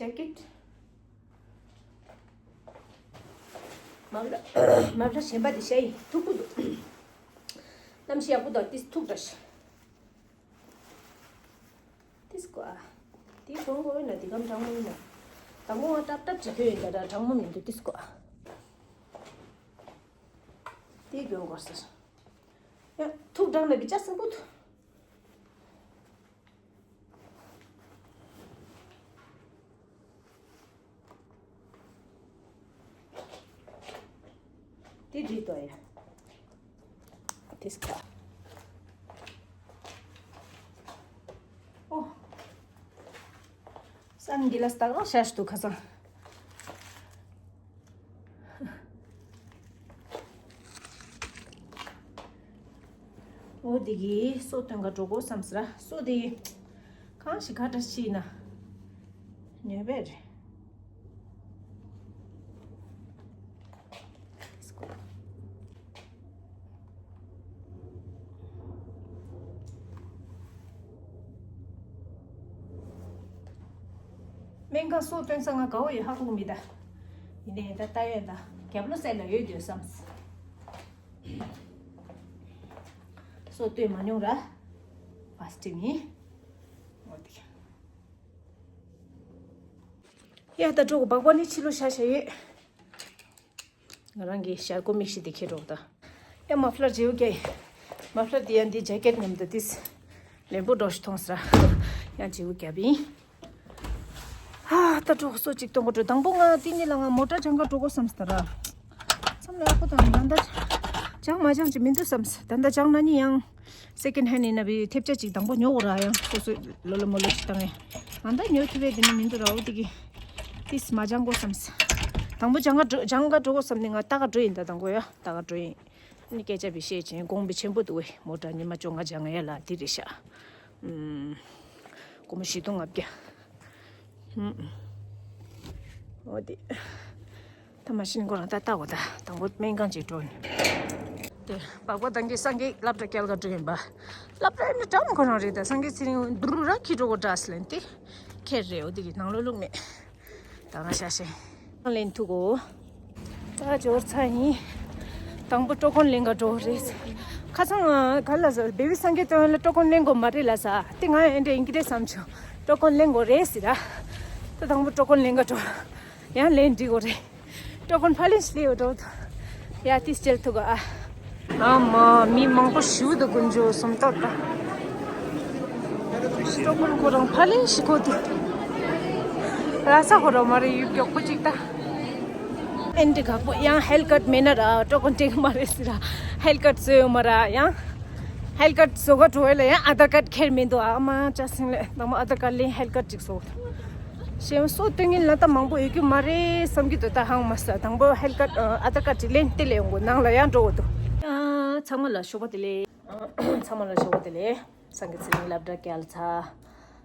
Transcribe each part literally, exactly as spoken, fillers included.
ཇེ་ཀེཊ། མ་ཕ་ལ་མ་ཕ་ལ་གཞན་པ་དེ་ཤ་ཡི་མཐུག་པོ་འདུག་གནམ་གཤིས་ཡག་པོ་འདུག་དེ་མཐུག་འདྲ་ཞིག་དེ་སྐོ་ཨ། དེ་གོང་གོ་ཡིན་ན་དེ་གམ་གྲང་མོ་ཡིན་ན། དང་པོ་ང་ཏབ་ཏབ་ཅིག་གྱོན་ཡིན་ད་ད་གྲང་མོ་མི་འདུག་དེ་སྐོ་ཨ། དེ་གྱོན་དགོས་ཟེར། ཡ་མཐུག་གྲང་ན་བི་ཅ་སིམ་པོ་ཐུ། དེ་འགྲིག་དོ་ཡ། དེ་སྐ་ཨོ། སན་གི་ལ་སི་ད་གང་ཤ་ཞིག་ཏུ་ཁ་སང་། འོ་དེ་གི་སོ་སྟོན་ག་འགྲོ་གོ་བསམ་སི་ར་སོ་དེ་གང་ཞིག་ག་འདྲ་ཞིག་ན་ཉོས་པས་རེད། སྨན་ཁང་སོ་སྟོན་ས་ང་དགའ་བོ་ཡོད་ཧ་གོ་མི་ད། ཡིན་ནའི་ད་ལྟ་ཡོད་ད་རྒྱབ་ལོ་སེ་ལ་ཡོད་དུས་བསམ། སོ་སྟོན་མ་མྱོང་ར། ཕ་སི་ཊི་མི། འོ་དེ། ཡ་ད་འགྲོ་གོ་སྦག་སྦག་ནི་ཕྱི་ལོ་ཤ་ཤ་ཡོད། ང་རང་གི་ཞར་སྒོ་མིག་ཤི་དེ་ཁྱེར་རོགས་ད། ཡ་མ་ཕ་ལར་བརྗེ་བོ་ཀྱེ། མ་ཕ་ལར་དེ་ཡང་འདི་ཇེ་ཀེཊ་མཉམ་དུ་ཏིས། ལན་པོ་འགྲོ་ཞིག་མཐོང་ས་ར། ཡང་བརྗེ་བོ་བརྒྱབ་ཡིན། ཧ་ད་འགྲོ་སོ་གཅིག་གཏོང་གོ་འགྲོ་དང་པོ་ང་དེ་ནི་ལ་ང་མོ་ཊ་སྦྱང་ག་འགྲོ་གོ་བསམ་སྟ་ར། མཚམས་ལ་ཡག་པོ་དང་ད་ལྟ་སྦྱང་མ་སྦྱང་ཅི་མི་འདུག་བསམ་ད་ལྟ་སྦྱང་ན་ནི་ཡང་། སེ་ཀེན་ཧན་ཡིན་ན་བི་ཐེབས་ཆ་ཅིག་དང་པོ་ཉོ་དགོས་ར་ཡང་སོ་སོས་ལོ་ལོ་མོ་ལོ་ཅིག་བཏང་ངས། ང་ད་ཉོ་ཐུབ་པའི་དེ་ནི་མི་འདུག་ར་འོ་དེ་གི། ཏིས་མ་སྦྱང་གོ་བསམ། དང་པོ་སྦྱང་ག་འགྲོ་སྦྱང་ག་འགྲོ་གོ་བསམ་ནི་ང་ལྟ་ག་འགྲོ་ཡིན་ད་དང་པོ་ཡ་ལྟ་ག་འགྲོ་ཡིན། ཨ་ནི་སྐད་ཆ་བི་བཤད་ཅིང་དགོངས་པའི་ཆེན་པོ་འདུག་བས་མོ་ཊ་ཉི་མ་བཅོ་ལྔ་སྦྱང་ཡ་ལ་དེ་རེད་ཤག་ཨུམ། སྒོར་མོ་བཞི་སྟོང་ལྔ་བརྒྱ། ཨུམ། འོ་དེ། ད་མ་ཤི་ནི་ཁོ་རང་ད་ལྟ་གོ་ད་དང་པོ་སྨན་ཁང་ཅིག་འགྲོ་ནི། དེ་སྦག་སྦག་དང་གི་སངས་རྒྱས་སློབ་གྲྭ་སྐྱེལ་ག་འགྲོ་ཡིན་པ། སློབ་གྲྭ་ནི་གྲངས་ཁོ་རང་རེད་ད་སངས་རྒྱས་ཚེ་རིང་དུ་རུ་ར་ཁྱི་འགྲོ་གོ་འདྲ་སི་ལན་ཏེ། ཁྱེར་རེད་འོ་དེ་གི་ནང་ལོ་ལུག་མེད། ད་ང་ཤ་ཤེ། ལེན་ཐུག་གོ། ད་འབྱོར་ཚ་ཡིན། དང་པོ་ཀྲོ་ཀོན་ལེན་ག་འགྲོ་རེད། ཁ་སང་ག་ལ་ཟེར་བེ་བི་སངས་རྒྱས་སྟོན་ལ་ཀྲོ་ཀོན་ལེན་གོ་མ་རེད་ལ་ས་དེ་ང་ཨེ་འདྲ་ཡིན་གི་རེད་བསམ་བྱུང་། ཀྲོ་ཀོན་ལེན་གོ་རེད་ཟེར་ར། ད་དང་པོ་ཀྲོ་ཀོན་ལེན་ག་འགྲོ། ཡང་ལན་འགྲིག་གོ་རེད། ཀྲོ་ཀོན་ཕ་ལིན་ཤི་ལེའོ་འགྲོ་ཐུ། ཡ་ཏིས་ཅལ་ཐུག་ག་ཨ། ཨ་མ་མི་མང་པོ་ཞུ་དུ་དཀོན་མཆོག་སུམ་རྟགས་ད། ཀྲོ་ཀོན་ཁོ་རང་ཕ་ལིན་ཤི་གོ་དུ། ར་ས་ཁོ་རང་མ་རེད་ཡུལ་མགྱོགས་པོ་ཅིག་ད། ཨེན་ཏི་གག་པོ་ཡང་ཧེལ་ཀཊ་མེད་ན་ར་ཀྲོ་ཀོན་སྤྲད་གི་མ་རེད་ཟེར་ར། ཧེལ་ཀཊ་བཟོས་ཡོད་མ་ར་ཡང་། ཧེལ་ཀཊ་བཟོ་ག་འགྲོ་བས་ལ་ཡང་ཨ་དར་ཀཊ་ཁྱེར་མི་འདུག་ཨ་མ་ཅག་སེང་ལས་དང་པོ་ཨ་དར་ཀཊ་ལེན་ཧེལ་ཀཊ་ཅིག་བཟོ། ཞེས་སོ་སྟོན་ངན་ལ་ད་མང་པོ་ཡོད་རྒྱུ་མ་རེད་བསམ་གྱི་འདུག་ད་ཧང་མ་ས་དང་པོ་ཧེལ་ཀཊ་ཨ་དར་ཀཊ་ཅིག་ལེན་ཏེ་ལེན་འོང་གོ་ནང་ལ་ཡང་འགྲོ་འོ་འདུག་ཨ་ཚང་མ་ལ་ཞོགས་པ་བདེ་ལེགས། ཚང་མ་ལ་ཞོགས་པ་བདེ་ལེགས། སངས་རྒྱས་ཚེ་རིང་སློབ་གྲྭ་བསྐྱལ་ཚར།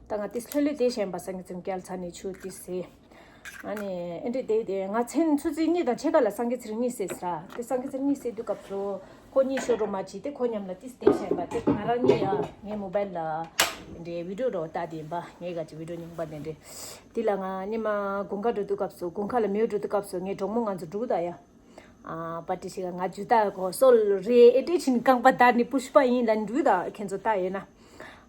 ད་ང་ཏིས་ལྷོད་ལྷོད་དེ་བཞིན་པ་སངས་རྒྱས་ཚེ་རིང་བསྐྱལ་ཚར་ནས་ཆུ་ཏིས་ཟེར། ཨ་ནི་ཨེ་འདྲས་དེ་དེ་ང་མཚན་ཆུ་ཚོད་གཉིས་དང་ཕྱེད་ཀ་ལ་སངས་རྒྱས་ཚེ་རིང་གཉིད་སད་ཟེར་ར། དེ་སངས་རྒྱས་ཚེ་རིང་གཉིད་སད་དུས་སྐབས་སུ་ཁོ་གཉིད་ཤོར་འགྲོ་མ་བྱེད་དེ་ཁོ་མཉམ་ལ་ཏིས་དེ་བཞིན་པ་དེ་ང་རང་གཉིད་ཡ་ངའི་མོ་བལ་ལ་ཨེ་འདྲས་བི་ཌིའོ་རོ་ལྟ་དེ་ཡིན་པ་ངའི་ག་ཅི་བི་ཌིའོ་རྙིང་པ་དེ་འདྲས། དེ་ལ་ང་ཉི་མ་དགུན་ཁ་འགྲོ་དུས་སྐབས་སུ་དགུན་ཁ་ལ་མེའོ་འགྲོ་དུས་སྐབས་སུ་ངའི་གྲོགས་མོ་ང་ཚོ་འགྲོ་གི་ད་ཡ། པར་ཊི་ཞིག་ང་ཇུ་ཏ་གོ་སོལ་རེ་ཨེ་ཏི་ཆིན་རྐང་པ་དར་ནི་པུཤ་པ་ཡིན་ལ་འདུག་ད་ཁྱེད་ཚོ་ལྟ་ཡོད་ན།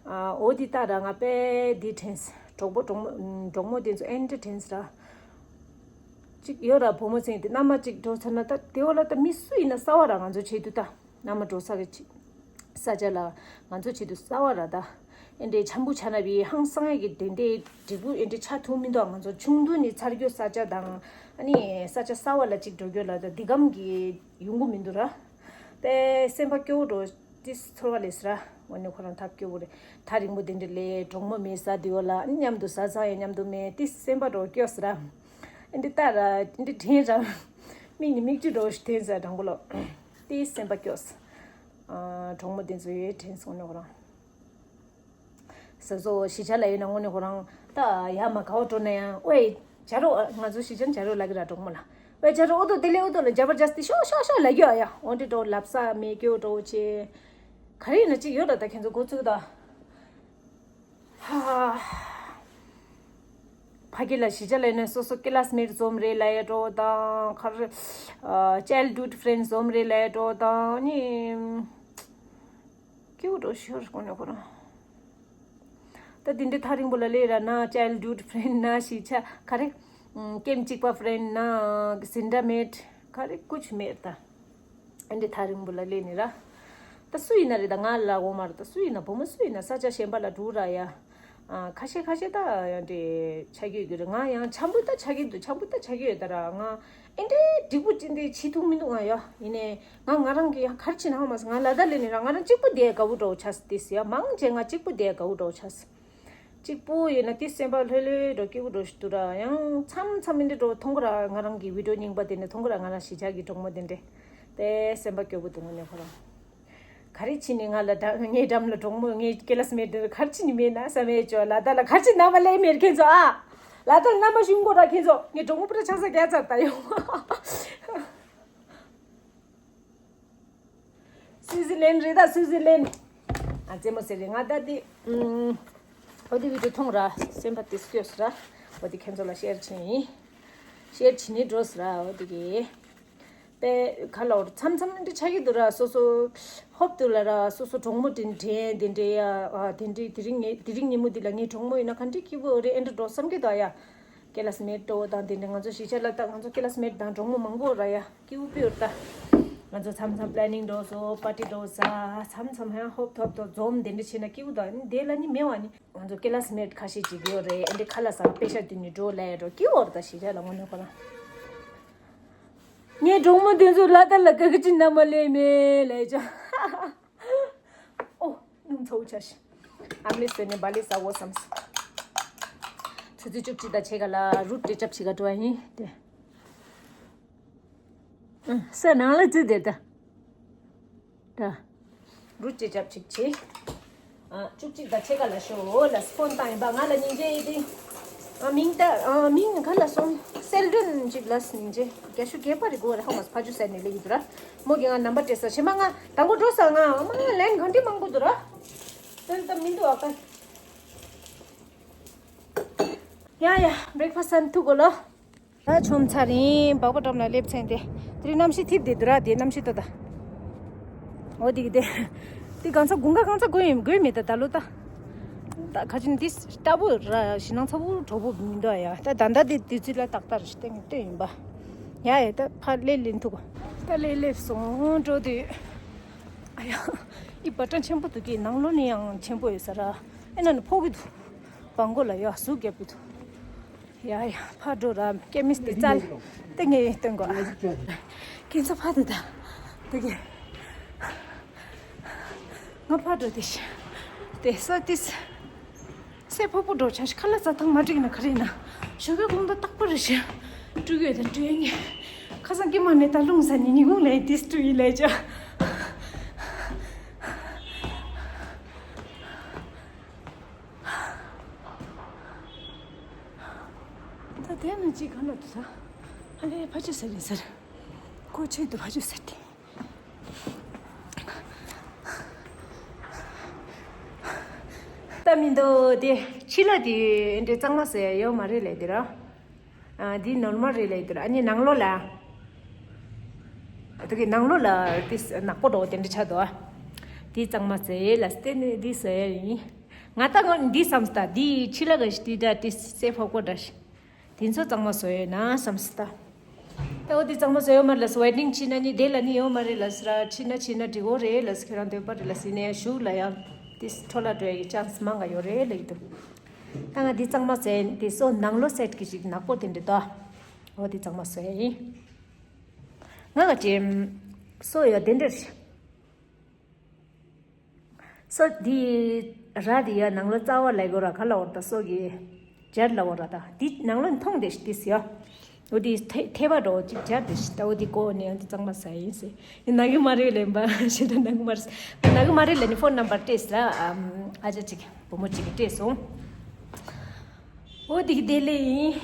འོ་དེ་ལྟ་ར་ང་པས་དེ་དྲན་སོང་། གྲོགས་པོ་གྲོགས་མོ་གྲོགས་མོ་དེ་ཚོ་ཨེ་འདྲ་དྲན་སོང་ར། གཅིག་ཡོད་ར་བུ་མོ་ཚན་དེ་མནའ་མ་གཅིག་འགྲོ་ཚར་ན་ད་དེ་འོ་ལ་ད་མི་སུ་ཡིན་ན་གསར་བ་ར་ང་ཚོ་བྱེད་དུས་ད་མནའ་མ་འགྲོ་ས་གི་ཅིག་ས་ཆ་ལ་ང་ཚོ་ཆེད་དུ་གསར་བ་ར་ད། ཨེ་འདྲའི་འཆམ་པོ་ཆ་ན་བི་ཧང་སང་ཡ་གི་དེ་འདྲའི་འབྲས་བུ་ཨེ་འདྲའི་ཆ་ཐུབ་མི་འདུག་ང་ཚོ་ཆུང་དུས་ནས་ཚར་རྒྱུ་ས་ཆ་དང་ཨ་ནི་ས་ཆ་གསར་བ་ལ་གཅིག་འགྲོ་རྒྱུ་ལ་ད་འདི་གམ་གི་ཡོང་གི་མི་འདུག་ར། པས་སེམས་པ་སྐྱོ་བོ་འགྲོ་ཏིས་ཚོར་བ་ལས་ར། འོ་ནི་ཁོ་རང་ཐབས་སྐྱོ་བོ་རེད། ཐག་རིང་པོ་དེ་འདྲ་ལས་གྲོགས་མོ་མེད་ས་དེ་འོ་ལ་ཨ་ནི་མཉམ་དུ་ཟ་ཚང་ཡ་མཉམ་དུ་མེད་ཏིས་སེམས་པ་འགྲོ་སྐྱོ་ས་ར། ཨེ་འདྲ་ལྟ་ར་ཨེ་འདྲ་དྲན་ར། མིག་ནི་མིག་ཆུ་འགྲོ་ཞིག་དྲན་ས་དྲང་པོ་ལོ། ཏིས་སེམས་པ་སྐྱོ་ས། གྲོགས་མོ་དེ་ཚོ་ཡོད་དྲན་སོང་ནོ་རང་། ཟ་ཟོ་གཞིས་ཆགས་ལ་ཡོད་ན་དངོས་གནས་ཁོ་རང་ད་ཡ་མ་ག་བ་འགྲོ་ན་ཡང་ཨོའི་ཇ་རོ་ང་ཚོ་གཞིས་ཆགས་ཇ་རོ་ལ་གི་ར་གྲོགས་མོ་ལ་ཨོའི་ཇ་རོ་ཨོ་ཏོ་དེ་ལེ་ཨོ་ཏོ་ལ་ཇ་བར་ཇ་སྟི་ཤོ་ཤོ་ཤོ་ལ་གི་ཨ་ཡ་འོ་འདྲི་འགྲོ་ལབ་ས་མེད་སྐྱོ་འགྲོ་ཆེ་ག་རེ་ཡིན་ན་ཅིག་ཡོད་ར་ད་ཁྱེད་ཚོ་འགོ་ཚུགས་ད། ཧ་ཧ། ཕ་གི་ལ་གཞིས་ཆགས་ལ་ཡིན་ན་སོ་སོ་ཀི་ལ་སི་མེ་ཊི་འཛོམས་རེད་ལབ་ཡ་འགྲོ་དང་ཁར་ཅའི་ལི་ཌི་ཧུཌ་ཕི་རེན་ཌི་འཛོམས་རེད་ལབ་ཡ་འགྲོ་དང་ནི། སྐྱིད་པོ་འགྲོ་ཤོར་གོ་ནས་ཁོ་རང་། ད་དེ་འདྲའི་ཐག་རིང་པོ་ལ་སླེབས་ར་ན་ཅའི་ལི་ཌི་ཧུཌ་ཕི་རེན་ཌི་ན་གཞིས་ཆགས་ག་རེ། ཀེམ་གཅིག་པ་ཕི་རེན་ཌི་ན་ཟིན་ཌ་མེཊ་ག་རེ་ཀུ་ཆུ་མེད་ད། ཨ་འདྲའི་ཐག་རིང་པོ་ལ་སླེབས་ནས་ར། ད་སུ་ཡིན་ན་རེད་ད་ང་ལ་འོ་མ་རེད་ད་སུ་ཡིན་ན་བུ་མོ་སུ་ཡིན་ན་ས་ཆ་གཞན་པ་ལ་འགྲོ་ར་ཡ། ཨ་ཁ་ཤས་ཁ་ཤས་ད་ཡང་འདྲའི་ཆ་རྒྱུས་ཀྱི་རེད། ང་ཡང་འཆམ་པོ་ད་ཆགས་ཀྱི་འདུག་འཆམ་པོ་ད་ཆགས་ཀྱི་ཡོད་ད་ར། ང་ཨེ་འདྲའི་འགྲིག་པོ་ཅི་འདྲའི་བྱེད་ཐུབ་མི་འདུག་ང་ཡ། ཡིན་ནའི་ང་ང་རང་གི་ཡང་ག་རེ་བྱེད་ན་ཧ་མ་སོང་། ང་ལ་དྭགས་སླེབས་ནས་ར་ང་རང་གཅིག་པུ་བསྡད་དགའ་བོ་འདྲ་བོ་ཆགས་སོང་། ཏིས་ཡ་མང་ཆེ་ང་གཅིག་པུ་བསྡད་དགའ་བོ་འདྲ་བོ་ཆགས་སོང་། གཅིག་པུ་ཡིན་ན་ཏིས་སེམས་པ་ལྷོད་ལྷོད་འགྲོ་སྐྱིད་པོ་འགྲོ་ཞིག་འདུག་ར། ཡང་མཚམས་མཚམས་ཨེ་འདྲའི་འགྲོ་མཐོང་གི་ར། ང་རང་གི་བི་ཌིའོ་རྙིང་པ་དེ་ནས་མཐོང་གི་ར། ང་རང་གཞིས་ཆགས་ཀྱི་གྲོགས་མོ་དེ་འདྲས་དེ་སེམས་པ་སྐྱོ་པོ་འདུག་ངོ་ནས་ཁོ་རང་། ག་རེ་བྱས་ནས་ང་ལ་ད་ངའི་འགྲམ་ལ་གྲོགས་མོ་ངའི་ཀི་ལ་སི་མེཊ་འདི་ག་རེ་བྱས་ནས་མེད་ན་བསམ་ཡས་ཅོ། ལ་དྭགས་ལ་ག་རེ་བྱས་ནས་ནང་མ་སླེབས་མེད་ཁྱེད་ཚོ་ཨ། ལ་དྭགས་ལ་མནའ་མ་ཞུ་དགོས་ར་ཁྱེད་ཚོ། ངའི་གྲོགས་མོ་པུ་ར་ཆགས་ས་རྒྱ་ཚར་ད་ཡོང་། སུའི་ཛི་ལན་རེད་ད་སུའི་ཛི་ལན། ཨ་རྩེད་མོ་ཟེར་རེད་ང་ད་དེ། ཨོ་དེ་བི་ཌིའོ་མཐོང་ར་སེམས་པ་དེ་སྐྱོ་སོང་ར། ཨོ་དེ་ཁྱེད་ཚོ་ལ་ཤེར་བྱས་ཡིན། ཤེར་བྱས་ནས་འགྲོ་སོང་ར་ཨོ་དེ་གི། པས་ག་ལ་འོར་མཚམས་མཚམས་འདི་ཆགས་ཀྱི་འདུག་ར། སོ་སོ་ཧོབ་ཏུ་ལ་ར་སོ་སོ་གྲོགས་མོ་དྲན་དྲན་དེ་འདྲའི་ཡ། ཨ་དེ་འདྲའི་དེ་རིང་ངས་དེ་རིང་ཉིན་མོ་འདི་ལ་ངའི་གྲོགས་མོ་ཡིན་ན་ག་འདྲའི་སྐྱིད་པོ་རེད་ཨེ་འདྲ་འགྲོ་བསམ་གྱི་འདུག་ཡ། ཀི་ལ་སི་མེཊ་འགྲོ་དང་དེ་འདྲ་ང་ཚོ་གཞིས་ཆགས་ལ་ད་ང་ཚོ་ཀི་ལ་སི་མེཊ་དང་གྲོགས་མོ་མང་པོ་ར་ཡ་སྐྱིད་པོ་ཡོད་ད། ང་ཚོ་མཚམས་མཚམས་པི་ལེ་ནིང་འགྲོ་སོ་པར་ཊི་འགྲོ་ས་མཚམས་མཚམས་ཧ་ཧོབ་ཐོབ་ཐོབ་འཛོམས་དེ་འདྲ་བྱས་ན་སྐྱིད་པོ་ད་ནི་དེ་ལ་ནི་མེད་བ་ནི། ང་ཚོ་ཀི་ལ་སི་མེཊ་ཁ་ཤས་ཅིག་ཡོད་རེད་ཨེ་འདྲ་ཁ་ལ་ཟ་པེ་ཤ་དེ་ནི་འགྲོ་ལ་ཡ་འགྲོ་སྐྱིད་པོ་ར་ད་གཞིས་ཆགས་ལ་ངོ་ནས་ཁོ་ན། ངའི་གྲོགས་མོ་དེ་ཚོ་ལ་དྭགས་ལ་ག་གི་ཅི་ན་མ་ལས་མེད་ལས་ཅོ། ཨོ་སྣུམ་ཚ་བོ་ཆ་ཤི། ཨ་མི་ཟོས་ནས་བ་ལི་ཟ་འོ་བསམས། ཆུ་ཚོད་བཅུ་གཅིག་དང་ཕྱེད་ཀ་ལ་རུ་ཏྲེ་ཅབ་ཕྱེད་ཀ་འགྲོ་བ་ཡིན་ཏེ། ཨ་ས་ནང་ལ་ཙི་དེ་ད། ད། རུ་ཅེ་ཅབ་ཅིག་བྱེད། ཨ་བཅུ་གཅིག་དང་ཕྱེད་ཀ་ལ་ཤོག་ལ་ཕོན་བཏང་ཡིན་པ་ང་ལ་སྙིང་རྗེ་ཡིན་ཏེ། ཨ་མིང་ད་ཨ་མིང་ག་ལ་སོང་སེལ་ཌོན་ཅིག་ལ་སྙིང་རྗེ་རྒྱ་ཤུ་རྒྱས་པ་རེ་དགོས་རེ་ཧ་མ་ཕ་ཇུ་ཟེར་ནས་ལེགས་འདུག་ར། མོ་གི་ང་ནམ་པར་སྤྲད་ས་ཕྱི་མ་ང་དང་པོ་འགྲོ་ས་ང་ཨ་མ་ལན་གང་འདྲི་མང་པོ་འདུག་ར། དོན་དམ་མི་འདུག་ཨ་ཀ། ཡ་ཡ་བྷི་རེག་ཕ་སི་ཐུག་གོ་ལོ། ད་ཆོམ་ཚར་ཡིན་སྦག་སྦག་འགྲམ་ལ་སླེབས་ཚེ་འདི། དེ་རིང་གནམ་གཤིས་ཐིབས་བསྡད་འདུག་ར་དེ་གནམ་གཤིས་ཏོ་ད། འོ་དེ་གི་དེ། དེ་གང་ཚ་དགུན་ཁ་གང་ཚ་དགོས་ཡིན་དགོས་མེད་ད་ད་ལོ་ད། ད་ཁ་ཅིན་དེ་ལྟ་བུ་ར་ཞི་སྣང་ཚ་བོ་གྲོགས་པོ་མི་འདུག་ཡ་ད་ད་ད་དེ་དུས་ཚོད་ལ་ཏག་ཏག་རེ་ཞིག་སྟོན་སྟོན་ཡིན་པ། ཡ་ཡ་ད་ཕ་ལེ་ལེན་ཐུག་གོ། ད་ལེ་ལེ་སོང་འགྲོ་དུས། ཨ་ཡ། ཨི་བ་ཏྲ་ཆེན་པོ་འདུག་གི་ནང་ལོགས་ནས་ཡང་ཆེན་པོ་ཡོད་ས་ར། ཨེ་ན་ནི་ཕོག་གི་འདུག་བང་མགོ་ལ་ཡ་ཟུག་རྒྱབ་གི་འདུག་ཡ་ཡ་ཕར་འགྲོ་ར་ཀེ་མིས་དེ་རྩལ་ཏེ་ངས་སྟོན་གོ་ཁྱེད་ཚོ་ཕར་དེ་ད་དེ་གི་ང་ཕར་འགྲོ་དེ་ཤི་དེ་ས་ཏིས་སེ་ཕོ་པོ་འགྲོ་ཆ་ཤི་ཁ་ལ་རྩྭ་ཐང་མ་འགྲིག་ན་ག་རེ་ན་ཞོགས་ཀའི་དགོང་དག་རྟག་པར་རེ་ཤི་སྤྲུག་ཡོད་དེ་སྤྲུག་ངེ་ཁ་སང་ཀེ་མ་ནས་ད་རླུང་ས་ནི་ཉི་གུང་ལས་ཏིས་སྤྲུག་ཡི་ལས་ཅ། ད་དེ་ནི་ཅི་གང་ལ་དུ་ས། ཨ་ལེ་ཕ་ཆུ་ཟེར་རིན་ཟེར། ཁོ་ཆེད་དུ་ཕ་ཆུ་ཟེར་ཏེ། ད་མི་འདུག་དེ་ཕྱི་ལ་དེ་འདྲའི་གཙང་མ་ཟེར་ཡོད་མ་རེད་ལས་དེ་ར། ཨ་འདི་ནོར་མལ་རེད་ལས་དེ་ར་ཨ་ནི་ནང་ལོགས་ལ། ཨ་དེ་གི་ནང་ལོགས་ལ་དེ་ནག་པོ་འདྲ་བོ་དེ་འདྲ་ཆགས་འདུག་ཨ། དེ་གཙང་མ་ཟེར་ལ་སྟེ་ནི་འདི་ཟེར་ཡིན། ང་ད་ངོ་འདི་བསམ་སྟ་འདི་ཕྱི་ལ་ག་ཞིག་དེ་འདྲ་དེ་སེ་ཕོག་པོ་འདྲ་ཞིག་དེ་ཚོ་གཙང་མ་བཟོ་ཡོད་ན་བསམ་སྟ། ད་འོ་དེ་གཙང་མ་བཟོ་ཡོད་མ་རེད་ལ་སི་ཝེ་ཌིང་ཕྱིན་ན་ནི་དེ་ལ་ནི་ཡོད་མ་རེད་ལ་སི་ར་ཕྱིན་ན་ཕྱིན་ན་འགྲིག་གོ་རེད་ལ་སི་ཁྱེད་རང་འདོད་པ་རེད་ལ་སི་ནས་ཞུགས་ལ་ཡང་དེ་འཕྲོ་ལ་འགྲོ་ཡ་གི་ཅན་སི་མང་ག་ཡོད་རེད་ལ་ཡི་འདུག་ད་ང་འདི་གཙང་མ་བཟོས་དེ་སོ་ནང་ལོ་སེ་ཊི་གི་ཅིག་ནག་པོ་དེ་འདྲ་དོ། འོ་དེ་གཙང་མ་བཟོ་ཡ་ཡིན། ང་ག་ཅེམ་སོ་ཡོད་དེ་འདྲ་རེད། སོ་འདི་ར་འདི་ཡ་ནང་ལོ་རྩ་བ་ལས་གོ་ར་ག་ལ་འོར་ད་སོ་གི་སྦྱར་ལ་འོར་ར་ད་འདི་ནང་ལོ་མཐོང་དེ་ཤི་ཏིས་ཡ། འོ་འདི་ཐེ་ཐེ་བ་འགྲོ་ཅིག་སྦྱར་དེ་ཤི་ད་འོ་འདི་གོ་ནས་འདི་གཙང་མ་ཟ་ཡིན་ཟེ། ནག་གི་མ་རེད་ལེན་པ་ཞེ་ད་ནག་གི་མ་རེད་ནག་གི་མ་རེད་ལ་ནི་ཕོན་ནམ་བར་སྤྲད་ཟ་ཨ་ཅག་ཅིག་བུ་མོ་ཅིག་གིས་སྤྲད་སོང་། འོ་འདི་གི་དེ་ལས་ཡིན།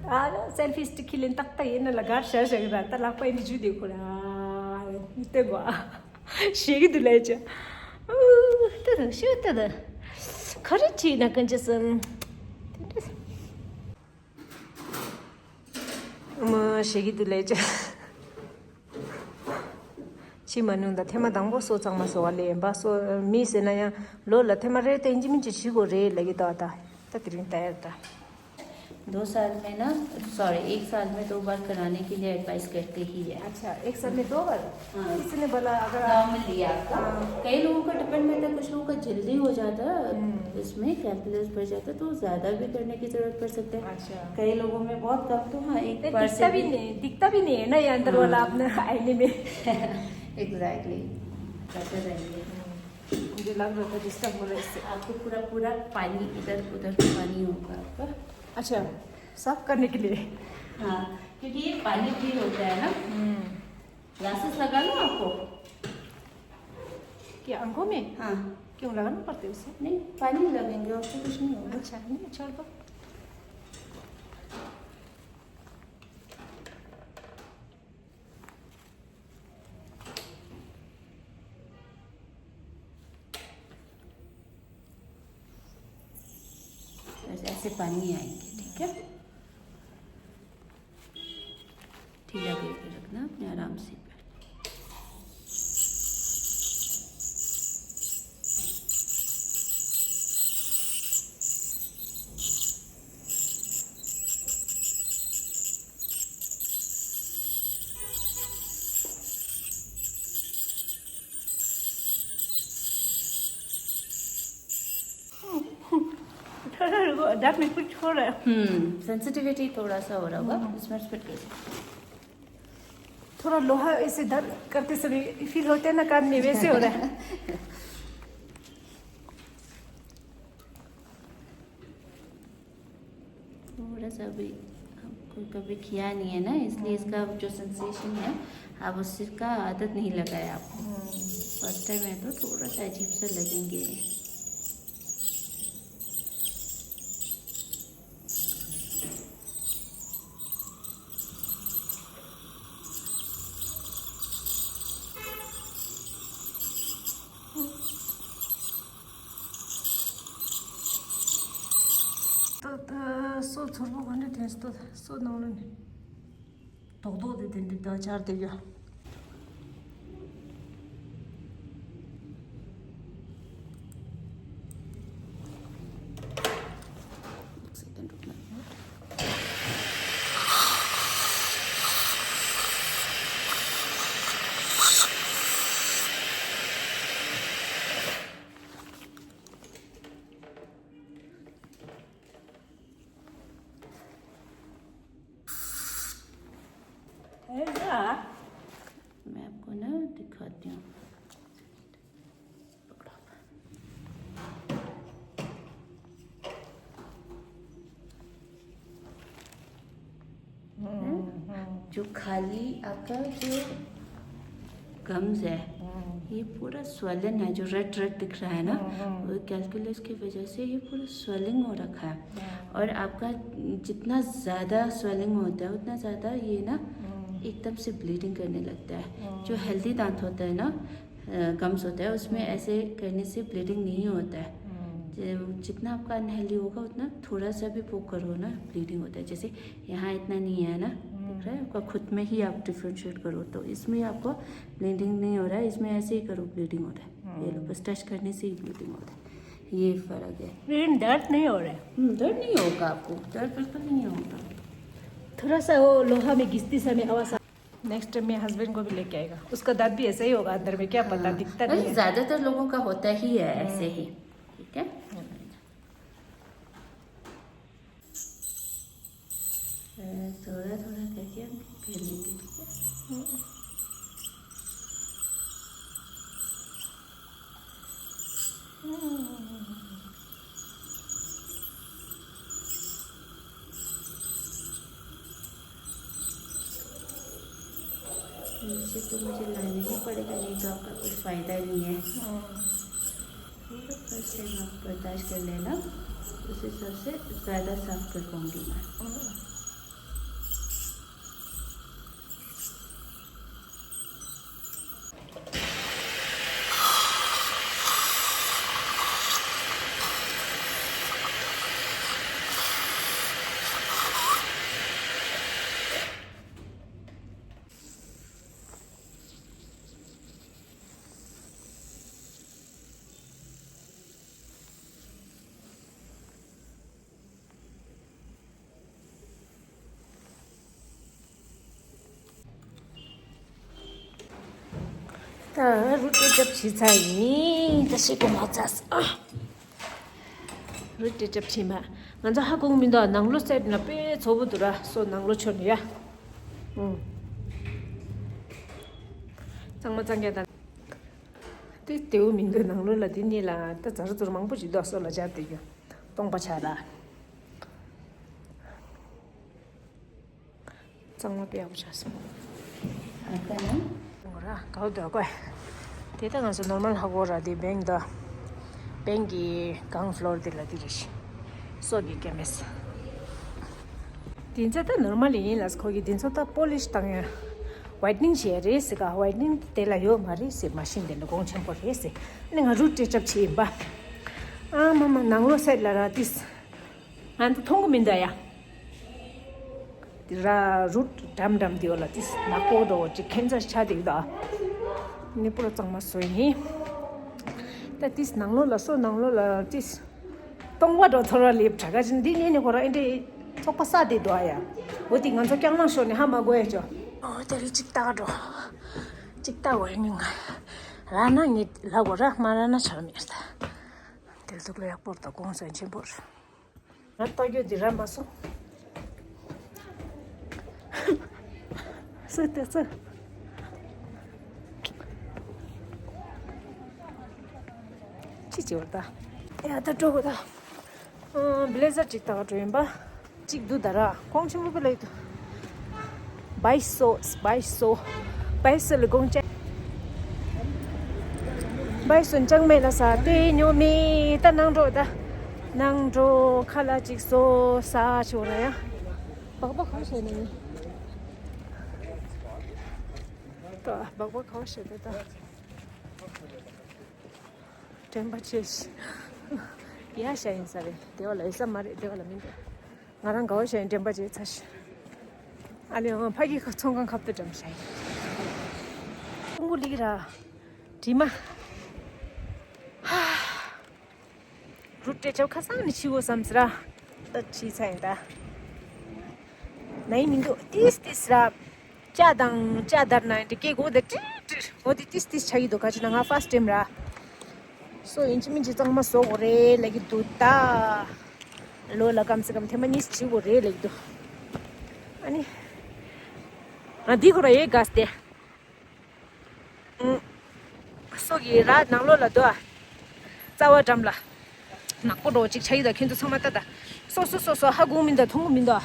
ཨ་སེལ་ཕི་སི་ཊིག་ཁྱི་ལེན་ཏག་ཏག་ཡིན་ན་ལ་གར་ཤ་ཤ་གི་ར་ད་ལག་པ་ཡིན་འདི་ཇུ་དེ་ཁོ་ར་ཡིན་ཏེ་གོ་ཨ། ཞེ་གི་འདུག་ལས་ཅི། ཨུ་ཏི་ཏི་ཤུ་ཏི་ཏི། ག་རེ་བྱས་ན་གང་ཅི་སམ། དེ་འདྲ། མ་ཞེ་གི་དུ་ལས་ཅི། ཕྱི་མ་ནུས་ད་ཐེངས་མ་དང་པོ་སོ་གཙང་མ་བཟོ་བ་ལས་ཡིན་པ། སོ་མི་ཟེར་ན་ཡང་ལོ་ལ་ཐེངས་མ་རེ་ད་ཡིན་གཅིག་མིན་གཅིག་བྱེད་དགོས་རེད་ལབ་ཀྱི་འདུག་ད་ད་དེ་རིང་ད་ཡར་ད། दो साल में ना, सॉरी, एक साल में दो बार कराने के लिए एडवाइस करते ही है। अच्छा, एक साल में दो बार? हाँ। कितने भला अगर आप नॉर्मल लिया आपका। हाँ। कई लोगों का डिपेंड रहता है, कुछ लोगों का जल्दी हो जाता है, हम्म। इसमें कैलकुलस बढ़ जाता है, तो ज़्यादा भी करने की ज़रूरत पड़ सकता है। अच्छा। कई लोगों में बहुत कम, तो हाँ, एक नहीं, बार से दिखता भी भी नहीं, दिखता भी नहीं है ना ये अंदर वाला हाँ। अपना आईने में। एग्जैक्टली। करते रहेंगे। मुझे लग रहा था डिस्टर्ब हो रहा है इससे। आपको पूरा, पूरा पानी, इधर उधर पानी होगा आपका। अच्छा, साफ करने के लिए? हाँ, क्योंकि ये पानी भी होता है ना। हम्म। ग्लासेस लगा लो आपको। क्या आंखों में? हाँ। क्यों लगाना पड़ते उसे? नहीं, पानी लगेंगे, उससे कुछ नहीं होगा। अच्छा, नहीं, छोड़ दो। बस ऐसे पानी आएंगे, ठीक है? ढीला करके रखना अपने, आराम से। थोड़ा रुको, दांत में कुछ हो रहा है। हम्म, सेंसिटिविटी थोड़ा सा हो रहा होगा, हम्म। इसमें स्पिट के। थोड़ा लोहा ऐसे दर्द करते समय फील होते हैं ना कान में, वैसे हो रहा है। थोड़ा सा भी, आपको कभी किया नहीं है ना, इसलिए इसका जो सेंसेशन है, आप उसका आदत नहीं लगा है आपको। हम्म। फर्स्ट टाइम है तो थोड़ा सा अजीब सा लगेंगे। ད་ད་སོ་ཚོར་པོ་ག་འདྲ་དྲན་སོང་། སོ་ནང་ལ་ནི་རྡོག་རྡོག་དེ་དེ་འདྲ་ད་ཆར་དེ་ཡོད། ऐसा। मैं आपको ना दिखाती हूँ। पकड़ो। हम्म, हम्म। जो खाली आपका जो गम्स है, हम्म। ये पूरा स्वेलन है, जो रेड रेड दिख रहा है ना, हम्म, हम्म। वो कैलकुलस की वजह से ये पूरा स्वेलिंग हो रखा है। हम्म। और आपका जितना ज़्यादा स्वेलिंग होता है, उतना ज़्यादा ये ना हम्म। एकदम से ब्लीडिंग करने लगता है। हम्म। जो हेल्दी दांत होता है ना, गम्स होता है, उसमें हम्म। ऐसे करने से ब्लीडिंग नहीं होता है। हम्म। जि- जितना आपका अनहेल्दी होगा, उतना थोड़ा सा भी पोक करो ना, ब्लीडिंग होता है। जैसे यहाँ इतना नहीं है ना, हम्म। दिख रहा है आपका, खुद में ही आप डिफ्रेंशिएट करो तो इसमें आपको ब्लीडिंग नहीं हो रहा है, इसमें ऐसे ही करो, ब्लीडिंग हो रहा है। ये लो, हम्म। बस टच करने से ही ब्लीडिंग होता है, ये फ़र्क है। लेकिन दर्द नहीं हो रहा है। हम्म, दर्द नहीं होगा आपको, दर्द बिल्कुल नहीं होगा। थोड़ा सा वो लोहा में घिसते समय आवाज़ आ- नेक्स्ट टाइम मेरे हस्बैंड को भी लेके आएगा, उसका दांत भी ऐसा ही होगा अंदर में, क्या पता, हाँ। दिखता अरे, नहीं है। ज्यादातर लोगों का होता ही है ऐसे ही। हम्म। ठीक है। हम्म। अ, थोड़ा थोड़ा करके हम कर लेंगे, ठीक है। हम्म। हम्म। नीचे तो मुझे लाना ही पड़ेगा, नहीं तो आपका कोई फ़ायदा नहीं है। हम्म। थोड़ा फर्स्ट टाइम आप बर्दाश्त कर लेना, उस हिसाब से ज़्यादा साफ कर पाऊँगी मैं। हम्म। ད་རུ་ཏེ་ཅབ་བྱས་ཚར་ཡིན། ད་ཤེས་གོ་མ་ཚར། རུ་ཏེ་ཅབ་བྱས་མ། ང་ཚོ་ཧ་གོ་མི་འདུག་ནང་ལོ་སེད་ན་དཔེ་ཚོ་བོ་འདུག་ར། སོ་ནང་ལོ་ཆོ་ནི་ཡ། ཨུང་། གཙང་མ་གཙང་རྐྱང་དང་། དེ་དེའུ་མི་འདུག་ནང་ལོ་ལ་དེ་ནི་ལ་ད་ཛར་ཛུར་མང་པོ་ཞིག་འདུག་སོ་ལ་སྦྱར་དེ་རྒྱུ། སྟོང་པ་ཆགས་ར། གཙང་མ་དཔེ་ཡག་པོ་ཆགས་སོང་། ཨ་ད་ནི། འོ་ར་གའུ་དོ་ཀོ། དེ་ད་ང་ཚོ་ནོར་མལ་ཧ་གོ་ར། དེ་བེང་དོ། བེང་གི་གང་ཕློར་དེ་ལ་དེ་རེད། སོ་གི་ཀེ་མེས། དེ་ཚ་ད་ནོར་མལ་ཡིན་ལ། ཁོ་གི་དེ་ཚོ་ད་པོ་ལིཤ་བཏང་ཡ། ཝའིཊ་ནིང་བྱས་རེད་ཟེར་ག་ཝའིཊ་ནིང་དེ་ལ་ཡོད་མ་རེད་ཟེར། མ་ཤིན་དེ་ལ་གོང་ཆེན་པོ་རེད་ཟེར། ཨ་ནི་ང་རུ་ཏེ་ཅབ་བྱས་ཡིན་པ། ཨ་མ་མ་ནང་ལོ་སེད་ལ་ར་ཏིས། ང་ཚོ་མཐོང་གི་མི་འདུག་ཡ། དེ་ར་རུ་འགྲམ་འགྲམ་དེ་ཡོད་ལ་ཏིས་ནག་པོ་འགྲོ་ཅིག་ཁན་ཚ་ཆ་དེ་ཡོད་ད། ནི་པུ་ར་གཙང་མ་བཟོ་ཡིན། ད་ཏིས་ནང་ལོ་ལ་སོ་ནང་ལོ་ལ་ཏིས། སྟོང་པ་འགྲོ་ཚོར་བ་ལེབ་དྲ་ག་ཅིན་འདི་ཉིད་ནི་ཁོ་ར་ཨེ་འདྲེ་ཚོགས་པ་ས་དེ་འདུག་ཡ། འོ་དེ་ང་ཚོ་རྐྱང་ལང་ཤོར་ནས་ཧ་མ་གོ་ཡ་ཅོ། འོ་དེ་རི་ཅིག་ལྟ་འགྲོ། ཅིག་ལྟ་འོ་ཡ་ནི་ང་ར་ན་ངེད་ལ་གོ་ར་མ་ར་ན་ཆར་མེད་ད། དེ་ལ་ཐུག་ལ་ཡག་པོར་ད་གོང་ས་ཆེན་པོར། ང་ལྟ་རྒྱུ་འདི་ར་མ་སོང་། སུ་དེ་སུ། ཅི་བྱེད་པ་ད། ཡ་ད་འགྲོ་གོ་ད། ཨ་བི་ལེ་ཛར་ཅིག་ལྟ་ག་འགྲོ་ཡིན་པ། ཅིག་འདུག་ད་ར་གོང་ཆེན་པོ་པི་ལ་ཡི་འདུག་བའི་སོ་བའི་སོ། བའི་སོ་ལ་དགོང་ཅན། བའི་སོ་ཅང་མེད་ལ་ས་དེ་ཉོ་མི་ད་ནང་འགྲོ་ད། ནང་འགྲོ་ཁ་ལ་ཅིག་སོ་ས་ཆོ་ན་ཡ། སྦག་སྦག་གང་བྱས་ནས་ནི། ད་སྦག་སྦག་གང་བྱས་ད་ད། དྲན་པ་ཆེ་ཞིག་ཡ་ཤ་ཡིན་ས་རེད། དེ་བ་ལ་ཡོད་ས་མ་རེད། དེ་བ་ལ་མི་འདུག་ང་རང་དགའ་བ་ཞིག་ཡིན་དྲན་པ་བྱས་ཚར་ཤག་ཨ་ལེ་ཨང་ཕ་གི་ཁ་ཚོང་ཁང་ཁབ་ཏུ་འགྲམ་ཤག་ཡིན། ཀྲུང་གོ་ལིག་ར། དྲི་མ། ཧ། རུ་ཏྲེ་ཆབ་ཁ་སང་ནས་ཕྱི་བོ་བསམ་སི་ར། ད་ཕྱི་ཚ་ཡིན་ད། ན་ཡིན་མི་འདུག་ཏིས་ཏིས་ར། ཅ་དང་ཅ་དར་ན་འདི་སྐད་གོ་དེ་ཏྲི་ཏྲི་འོ་དེ་ཏིས་ཏིས་ཆགས་ཀྱི་འདུག་ག་ཅི་ན་ང་ཕར་སི་ཊེམ་ར། སོ་ཡིན་གཅིག་མིན་གཅིག་གཙང་མ་བཟོ་དགོས་རེད་ལབ་ཀྱི་འདུག་ད། ལོ་ལ་ཀམ་སེ་ཀམ་ཐེངས་མ་གཉིས་བྱེད་དགོས་རེད་ལབ་ཀྱི་འདུག་ཨ་ནི། ང་འདི་ཁོ་ར་ཡོད་དགའ་སྟེ། སོ་གི་ར་ནང་ལོགས་ལ་འདུག་ཨ། རྩ་བ་འགྲམ་ལ། ནག་པོ་འགྲོ་གཅིག་ཆགས་ཀྱི་འདུག་ཁྱོད་ཚོ་ཚང་མ་ལྟ་ད། སོ་སོ་སོ་སོ་ཧ་གོ་མི་འདུག་མཐོང་གི་མི་འདུག་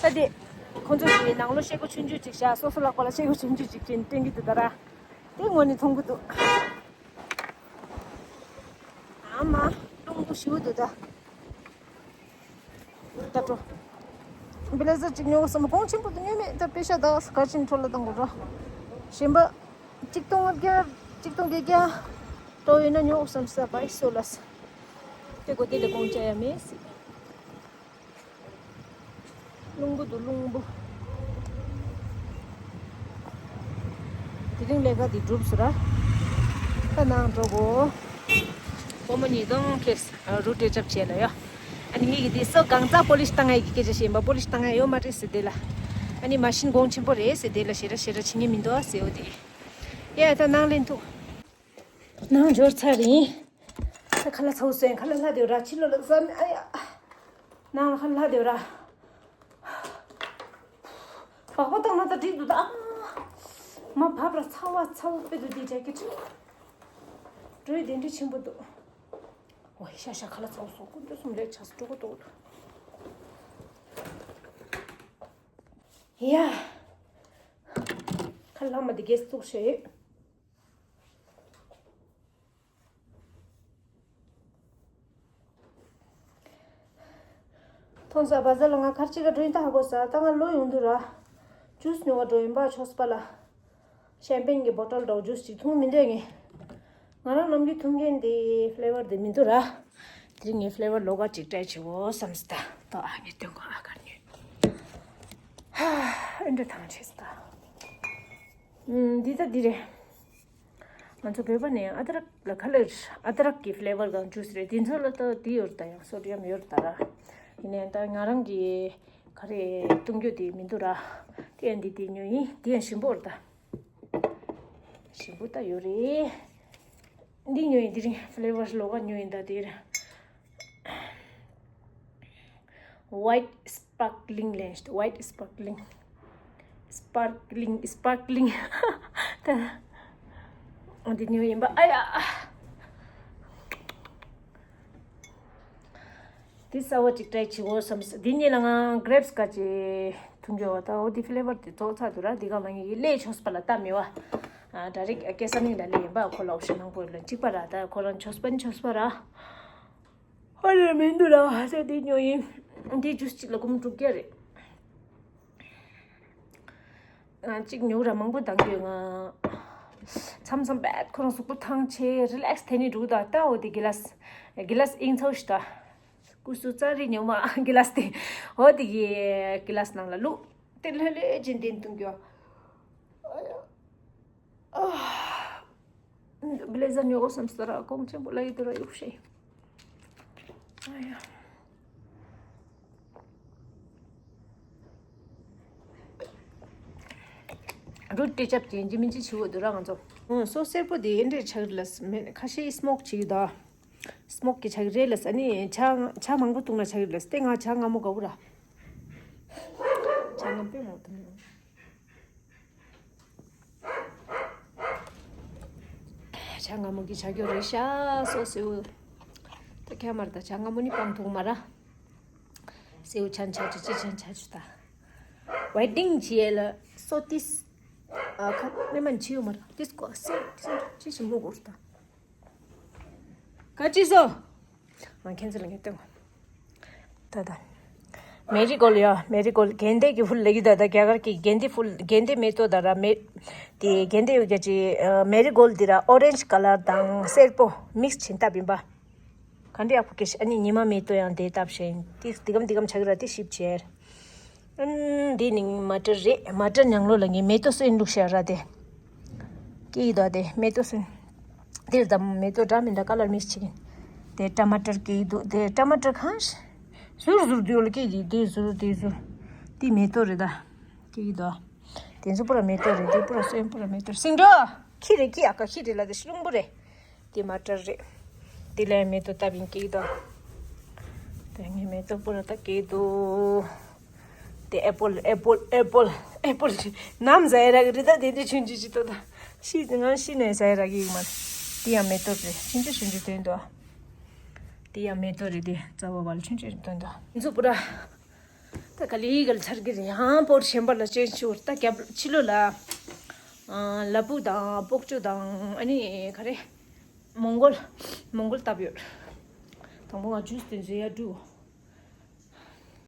ད་དེ། ཁོ་ཚོ་གི་ནང་ལོགས་ཤེལ་སྒོ་ཆུང་ཆུང་ཅིག་བཞག་སོ་སོ་ལག་པ་ལ་ཤེལ་སྒོ་ཆུང་ཆུང་ཅིག་སྤྲད་སྟོན་གྱི་འདུག་ད་ར། དེ་ངོ་ནས་མཐོང་གི་འདུག་ཨ་མ། རླུང་བུ་ཞེ་པོ་འདུག་ད། ད་འགྲོ། བི་ལེ་ཟར་གཅིག་ཉོ་དགོས་བསམ། གོང་ཆེན་པོ་དེ་ཉོས་མེད། ད་པེ་ཤ་ད་ག་ཅིན་འཕྲོ་ལ་བཏང་དགོས་ར། གཞན་པ། གཅིག་སྟོང་བརྒྱ། གཅིག་སྟོང་བརྒྱད་བརྒྱ། སྤྲོ་ཡོད་ན་ཉོ་དགོས་བསམ་ས་བའི་སོ་ལ་ས། དེ་གོ་དེ་ལས་གོང་ཆ་ཡ་མེད་སྲིད། རླུང་བུ་འདུག་རླུང་བུ། དེ་རིང་ལས་ཀ་འདི་གྲུབ་སོང་ར། ད་ནང་འགྲོ་གོ། སྒོར་མོ་ཉིས་སྟོང་ཁེས་རུ་ཏྲེ་ཅབ་བྱས་ལ་ཡོ། ཨ་ནི་ངེད་ཀྱི་འདི་སོ་གང་ཙག་པོ་ལིཤ་བཏང་ཡ་གི་སྐད་ཆ་བཤད་ཡིན་པ། པོ་ལིཤ་བཏང་ཡ་ཡོད་མ་རེད་ཟེར་དེ་ལ། ཨ་ནི་མ་ཤིན་གོང་ཆེན་པོ་རེད་ཟེར་དེ་ལ་ཞེ་དྲག་ཞེ་དྲག་བྱེད་ངེས་མི་འདུག་ཟེར་འོ་དེ། ཡ་ད་ནང་ལེན་ཐུག་ནང་འབྱོར་ཚར་ཡིན། ད་ཁ་ལག་ཚ་བོ་ཟོས། ཁ་ལག་ལྷག་དེ་ར་ཕྱི་ལོགས་ལ་ཟ་མི་ཨ་ཡ། ནང་ལ་ཁ་ལག་ལྷག་དེ་ར། སྦག་སྦག་བཏང་ན་ད་འགྲིག་འདུག་ད་ཨ་མ། མ་བབས་ར་ཚ་བ་ཚ་བོ་དཔེ་འདུག་འདི་འདྲ་སྐད་ཆ། འགྲོས་དེ་འདྲ་ཆེན་པོ་འདུག་འོ་ཤ་ཤ་ཁ་ལག་ཚ་བོ་ཟོས་ཀུན་ཏུ་གསུམ་ལེགས་ཆགས་སུ་འགྲོ་གི་འདུག་ཡ། ཁ་ལག་མ་དེ་གས་བཙུགས་བྱས་ཡོད། ཐོང་ས་བ་ཟ་ལ་ང་ཁར་ཅིག་ག་འགྲོ་ཡིན་ད་ཧ་གོ་ས། ད་ང་ལོ་ཡོང་དུས་ར། ཇུས་ཉོ་ག་འགྲོ་ཡིན་པ་ཆོས་པ་ལ། ཤན་པེན་གྱི་བོ་ཊལ་འདྲ་བོ་ཇུས་ཅིག་འཐུང་མི་འདོད་ངས། ང་རང་ནམ་རྒྱུན་འཐུང་མཁན་དེ་ཕི་ལེ་བར་དེ་མི་འདུག་ར། དེ་རིང་ངས་ཕི་ལེ་བར་ལོགས་ཀ་ཅིག་ཊྲའི་བྱེད་འོ་བསམ་སི་ད། ད་ཨ་ངས་སྟོན་གོ་ཨ་གར་ཉོས། ཧ། ཨེ་འདྲ་ཐང་ཆད་སི་ད། ཨུམ། འདི་ད་འདི་རེད། ང་ཚོ་བོད་པ་ནས་ཨ་དྲག་ལ་ཁ་ལག་ཨ་དྲག་གི་ཕི་ལེ་བར་གང་ཇུས་རེད། དེ་ཚོ་ལ་ད་འདི་ཡོད་ད། ཡང་སོ་ཌི་ཡམ་ཡོད་ད་ར། ཡིན་ནའི་ད་ང་རང་གི་ག་རེ་བཏུང་རྒྱུ་དེ་མི་འདུག་ར། དེ་ཡང་འདི་དེ་ཉོས་ཡིན། དེ་ཡང་ཞིམ་པོ་རེད་ད། ཞིམ་པོ་ད་ཡོད་རེད། འདི་ཉོས་ཡིན། དེ་རིང་ཕི་ལེ་ཝར་ལོགས་ཀ་ཉོས་ཡིན། ད་དེར་White Sparkling ལེན། White Sparkling Sparkling Sparkling ད་འདི་ཉོས་ཡིན་པ། ཨ་ཡ། འདི་གསར་བ་ཅིག་ཊའི་བྱེད་དགོས་བསམ། འདི་གཉིས་ལ་ང་grapes ག་ཅིག་འཐུང་གི་ཡོད་པ། ད་འོ་འདི་ཕི་ལེ་ཝར་དེ་ཚོགས་ཚར་འདུག་ར། འདི་ག་མ་ངེས་ཀྱི་ལས་ཆོག་པ་ལ་ལྟ་མེད་བ། ཨ་ད་རེས་སྐལ་བཟང་གཉིས་ལ་ལས་ཡིན་པ། ཁོ་ལ་ཨོབ་ཤན་མང་པོ་ཡོད་ལ་གཅིག་པ་ར། ད་ཁོ་རང་ཆོག་པ་ནི་ཆོག་པ་ར། ཧ་ལས་མི་འདུག་ར། ཧ་ཅང་འདི་ཉོ་ཡིན། འདི་ཇུས་གཅིག་ལ་སྒོར་མོ་དྲུག་བརྒྱ་རེད། ང་གཅིག་ཉོ་ར་མང་པོ་འདང་གི་ཡོད། ང་མཚམས་མཚམས་རྦད་ཁོ་རང་གཟུགས་པོ་ཐང་ཆད་རི་ལེགས་དེ་ནི་འགྲོ་ད། ལྟ་འོ་དེ་གི་ལ་སི་གི་ལ་སི་ཨིང་ཚའོ་ཤི་ད། ཀུ་སུ་ཙ་རི་ཉོ་མ་གི་ལ་སི་དེ། འོ་དེ་གི་གི་ལ་སི་ནང་ལ་བླུགས་ཏེ་ལྷོད་ལྷོད་ཅན་དེ་འཐུང་གི་ཡོད། ཨ་ཡ། བི་ལེ་ཛར་ཉོ་དགོས་བསམ་སོང་ར། གོང་ཆེན་པོ་ལ་ཡོད་དུ་ར་གཡུག་ཤེས། ཨ་ཡ། རུ་ཏི་ཅབ་ཅན་ཅི་མིན་ཅི་ཆི་བོ་དུ་ར་ང་ཚོ། ཨོ་སོ་སེར་པོ་དེ་ཨེ་འདྲས་ཆགས་རེད་ལ། མེད་ཁ་ཤས་སྨོག་བྱེད་ཀྱི་ད། སྨོག་གི་ཆགས་རེད་ལ། ཨ་ནི་ཇ་ཇ་མང་པོ་བཏུང་ན་ཆགས་རེད་ལ། དེ་ང་ཇ་མངར་མོ་དགའ་བོ་ར། ཇ་མངར་པོ་མང་པོ་བཏུང་། ཇ་མངར་མོ་གི་ཇ་རྒྱོ་རེད་ཤག་སོ་སེའུ། ད་ཁྱ་མར་ད་ཇ་མངར་མོ་ནི་སྤང་ཐུག་མ་ར། སེའུ་ཆན་ཆ་ཆུ་ཅི་ཆན་ཆ་ཆུ་ད། ཝེ་ཏིང་བྱེད་ལ་སོ་ཏིས། ཨ་ཁ་ནེ་མན་ཆི་ཡོ་མ་ར་ཏིས་ཀོ་སེ་ཏིས་ཅི་ཞིམ་པོ་གོར་ད། ག་ཅི་སོ། ང་ཁྱེད་ཚོ་ལ་ངས་སྟོན་གོ། ད་ད། མེ་རི་གོལ་ཡ། མེ་རི་གོལ་དགེ་འདུན་གྱི་ཕུལ་ལབ་ཀྱི་ད། ད་རྒྱ་གར་གྱི་དགེ་འདུན་ཕུལ། དགེ་འདུན་མེ་ཏོག་ད་ར་མེ། དེ་དགེ་འདུན་ཡོད་རྒྱ་ཅི། མེ་རི་གོལ་འདི་ར་ཨོ་རེན་ཇི་ཀ་ལར་དང་སེར་པོ་མིག་སི་བྱིན་བཏབ་ཡིན་པ། ག་འདྲ་ཡག་པོ་སྐྱེ་ཤག་ཨ་ནི་ཉི་མ་མེ་ཏོག་ཡང་དེ་བཏབ་ཤེས་ཡིན། དེ་འདི་གམ་འདི་གམ་ཆགས་ཀྱི་ར་དེ་ཞིབ་བྱས། ཨུམ། འདི་ནི་མ་ཊར་རེད། མ་ཊར་ནང་ལོགས་ལ་ངས་མེ་ཏོག་སོན་བླུགས་ཤག་ར་དེ། སྐྱེ་ཡི་དོ་དེ་མེ་ཏོག་སོན། དེར་དམ་མེ་ཏོག་འདྲ་མི་འདྲ་ཀ་ལར་མིག་སི་བྱེད་ཀྱིན། དེ་ཊ་མ་ཊར་སྐྱེ་ཡི་འདུག་དེ་ཊ་མ་ཊར་གང་ཞིག་ཟུར་ཟུར་དུ་ཡོད་ལ་སྐྱེ་གི། དེ་ཟུར་དེ་ཟུར། དེ་མེ་ཏོག་རེད་ད། སྐྱེ་ཡི་དོ། དེ་ཚོ་པུ་ར་མེ་ཏོག་རེད། དེ་པུ་ར་སོན་པུ་ར་མེ་ཏོག་སིང་འགྲོ། ཁྱི་རེད། ཁྱི་ཨ་ཀ་ཁྱི་རེད་ལ་དེ་ཤི་ལུང་པོ་རེད། དེ་མ་ཊར་རེད། དེ་ལ་མེ་ཏོག་བཏབ་ཡིན་སྐྱེ་གི་འདུག་དེ་ངས་མེ་ཏོག་པུ་ར་ད་སྐྱེ་གི་འདུག་དེ་ཨེ་པོལ་ཨེ་པོལ་ཨེ་པོལ་ཨེ་པོལ་ནམ་ཟ་ཡ་རག་གི་རེད། ད་དེ་འདྲ་ཆུང་ཆུང་ཅིག་ཏོ་ད། ཤི་ང་ཤི་ནས་ཟ་ཡ་རག་གི་ཡོད་མ་རེད། དེ་ཡང་མེ་ཏོག་རེད། ཆུང་ཆུང་ཆུང་ཆུང་དོན་འདུག་དེ་ཡང་མེ་ཏོག་རེད། དེ་རྩ་བ་བལ་ཆུང་ཆུང་དོན་འདུག་འཛུ་པུ་ར། ད་ག་ལི་གལ་ཚར་གི་རེད། ཡང་པོར་གཞན་པ་ལ་ཅན་ཤོར། ད་རྒྱབ་ཕྱི་ལོ་ལ། ཨ་ལ་ཕུག་དང་སྤོག་ཅོ་དང་ཨ་ནི་ག་རེ། མོང་གོལ། མོང་གོལ་བཏབ་ཡོད། དང་པོ་ང་ཇུས་དེ་བཟོ་ཡ་འགྲོ།